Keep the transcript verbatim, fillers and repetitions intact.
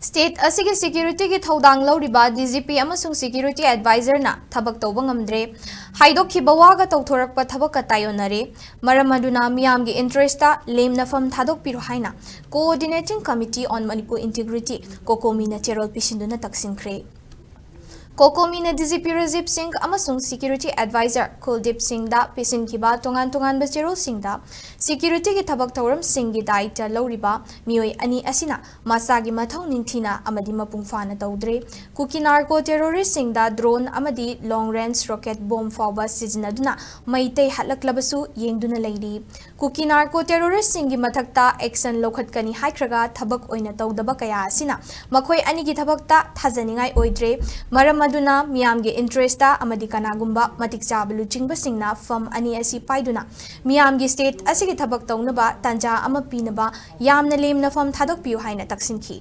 State ꯑꯁꯤꯒꯤ security ꯒꯤ ꯊꯧꯗꯥꯡ ꯂꯧꯔꯤꯕ D G P ꯑꯃꯁꯨꯡ security advisor ꯅ ꯊꯕꯛ ꯇꯧꯕ ꯉꯝꯗ꯭ꯔꯦ꯫ ꯍꯥꯏꯗꯣꯛꯈꯤꯕ ꯋꯥꯒ ꯇꯧꯊꯣꯔꯛꯄ ꯊꯕꯛꯀ ꯇꯥꯏꯑꯣꯟꯅꯔꯦ꯫ ꯃꯔꯝ ꯑꯗꯨꯅ ꯃꯤꯌꯥꯝꯒꯤ interest ꯇ ꯂꯦꯝꯅꯐꯝ ꯊꯥꯗꯣꯛꯄꯤꯔꯣ ꯍꯥꯏꯅ Coordinating Committee on Manipur Integrity, COCOMI ꯅ ꯆꯦꯔꯣꯜ ꯄꯤꯁꯤꯟꯗꯨꯅ ꯇꯛꯁꯤꯟꯈ꯭ꯔꯦ꯫ COCOMI ꯅ D G P ꯔꯥꯖꯤꯕ ꯁꯤꯡ ꯑꯃꯁꯨꯡ security advisor ꯀꯨꯜꯗꯤꯞ ꯁꯤꯡꯗ ꯄꯤꯁꯤꯟꯈꯤꯕ ꯇꯣꯉꯥꯟ ꯇꯣꯉꯥꯟꯕ ꯆꯦꯔꯣꯜꯁꯤꯡꯗ security ꯒꯤ ꯊꯕꯛ ꯊꯧꯔꯝꯁꯤꯡꯒꯤ ꯗꯥꯏꯇ ꯂꯧꯔꯤꯕ ꯃꯤꯑꯣꯏ ꯑꯅꯤ ꯑꯁꯤꯅ ꯃꯁꯥꯒꯤ ꯃꯊꯧ ꯅꯤꯡꯊꯤꯅ ꯑꯃꯗꯤ ꯃꯄꯨꯡ ꯐꯥꯅ ꯇꯧꯗ꯭ꯔꯦ꯫ ꯀꯨꯀꯤ narco terrorist ꯁꯤꯡꯗ drone ꯑꯃꯗꯤ long range rocket bomb ꯐꯥꯎꯕ ꯁꯤꯖꯤꯟꯅꯗꯨꯅ ꯃꯩꯇꯩ ꯍꯥꯠꯂꯛꯂꯕꯁꯨ ꯌꯦꯡꯗꯨꯅ ꯂꯩꯔꯤ꯫ ꯀꯨꯀꯤ narco terrorist ꯁꯤꯡꯒꯤ ꯃꯊꯛꯇ action ꯂꯧꯈꯠꯀꯅꯤ ꯍꯥꯏꯈ꯭ꯔꯒ ꯊꯕꯛ ꯑꯣꯏꯅ ꯇꯧꯗꯕ ꯀꯌꯥ ꯑꯁꯤꯅ ꯃꯈꯣꯏ ꯑꯅꯤꯒꯤ ꯊꯕꯛꯇ ꯊꯥꯖꯅꯤꯡꯉꯥꯏ ꯑꯣꯏꯗ꯭ꯔꯦ꯫ ꯃꯔꯝ ꯑꯗꯨꯅ ꯃꯤꯌꯥꯝꯒꯤ interest ꯇ ꯑꯃꯗꯤ ꯀꯅꯥꯒꯨꯝꯕ ꯃꯇꯤꯛ ꯆꯥꯕ ꯂꯨꯆꯤꯡꯕꯁꯤꯡꯅ ꯐꯝ ꯑꯅꯤ ꯑꯁꯤ ꯄꯥꯏꯗꯨꯅ ꯃꯤꯌꯥꯝꯒꯤ state ꯑꯁꯤꯒꯤ ꯊꯕꯛ ꯇꯧꯅꯕ ꯇꯥꯟꯖꯥ ꯑꯃ ꯄꯤꯅꯕ ꯌꯥꯝꯅ ꯂꯦꯝꯅ ꯐꯝ ꯊꯥꯗꯣꯛꯄꯤꯌꯨ ꯍꯥꯏꯅ ꯇꯛꯁꯤꯟꯈꯤ꯫